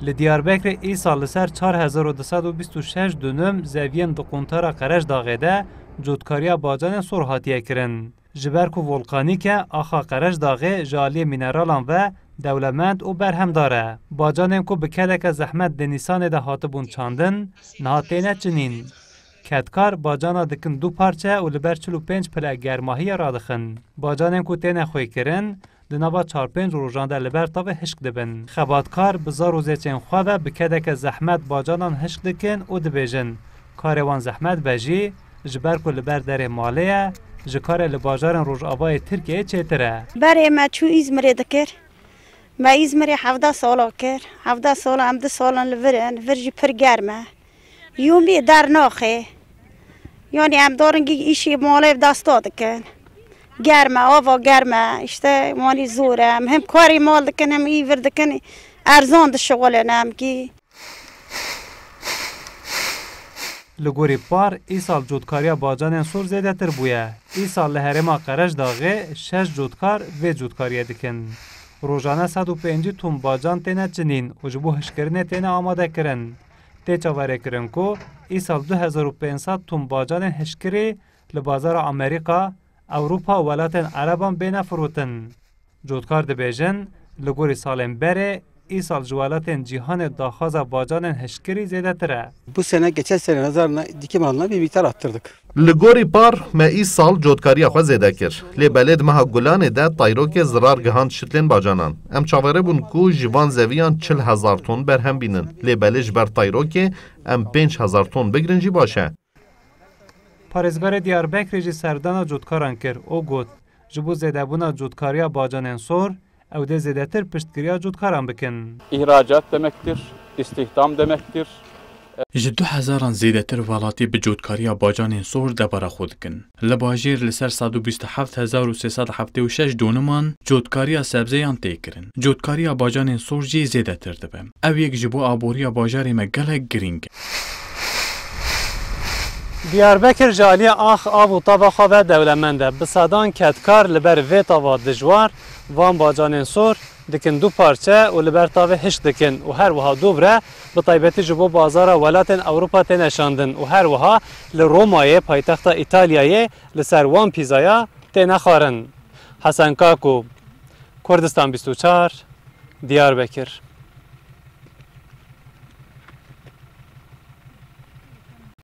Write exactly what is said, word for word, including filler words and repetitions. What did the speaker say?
Li Diyarbekirê îsal li ser çar hezar û du sed û bîst û şeş dûnim zeviyên di quntara Qereşdaxê de cotkariya bacanên sor hatiye kirin. Ji ber ku volkanîk e, axa Qereşdaxê ji aliyê mîneralan ve dewlemend û berhemdar e. Bacanên ku bi kedeke zehmet di Nîsanê de hatibûn çandin, niha têne çinîn. Kedkar bacana dikin du parçe û li ber çil û pênc pile germahiye radixin. Bacanên ku têne xwêkirin, di nava çar pênc rojan de li ber tavê hişk dibin. Xebatkar bi zar û zêçên xwe ve bi kedeke zehmet bacanan hişk dikin û dibêjin, karê wan zehmet be jî, ji ber ku li ber derê malê ye, ji karê li bajarên rojavayê Tirkiyeyê çêtir e. Berê me çû Îzmirê dikir. Me Îzmirê hevdeh sala kir. Hevdeh sala em du salan li vir in. Vir jî pir germ e. Yûmî dernaxê. Yanî em daringî îşî malê desta dikin. Germ e, ava germ e. Îşte wanî zor e. Em hem karî mal dikin, hem î vir dikin. Erzan dişixulin em kî. Li gorî Par, îsal cotkariya bacanên sor zêdetir bûye. Îsal li herêma Qereşdaxê şeş cotkar vê cotkariyê dikin. Rojane sed û pêncî ton bacan têne çinîn û ji bo hişkirinê têne amadekirin. Tê çaverêkirin ku îsal du hezar û pênc sed ton bacanên hişkirî li bazara Amerîka, Ewropa û welatên Ereban bêne firotin. Cotkar dibêjin, li gorî salên berê, îsal ji welatên cîhanê daxwaza bacanên hişkirî zêdetir e. Bu sene, geçen sene nazarına iki malına bir miktar arttırdık. Li gorî Par, me îsal cotkariya xwe zêde kir. Lê belê di meha Gulanê de tayrokê zirar gihand şitlên bacanan. Em çaverê bûn ku ji van zeviyan çil hezar ton berhem bînin. Lê belê ji ber tayrokê em pênc hezar ton bigrin jî baş e. Parêzgarê Diyarbekirê jî serdana cotkaran kir û got, ji bo zêdebûna cotkariya bacanên sor, ew dê zêdetir piştgiriya cotkaran bikin. İhracat demektir, istihdam demektir. Ji du hezaran zêdetir welatî bi cotkariya bacanên sor debara xwe dikin. Li bajêr li ser sed û bîst û heft hezar û sê sed û heftê û şeş doniman cotkariya sebzeyan tê kirin. Cotkariya bacanên sor jî zêdetir dibe. Ev yek ji bo aboriya bajarê me gelek girîng e. Diyarbekir ji aliyê ax, av û tava xwe ve dewlemend e. Bi sedan kedkar li ber vê tava dijwar van bacanên sor dikin du parçe û li ber tavê hişk dikin û her wiha dûv re bi taybetî ji bo bazara welatên Ewropa têne şandin û her wiha li Romayê, paytexta Îtalyayê, li ser wan pîzaya têne xwarin. Hesen Kako, Kurdistan bîst û çar, Diyarbekir.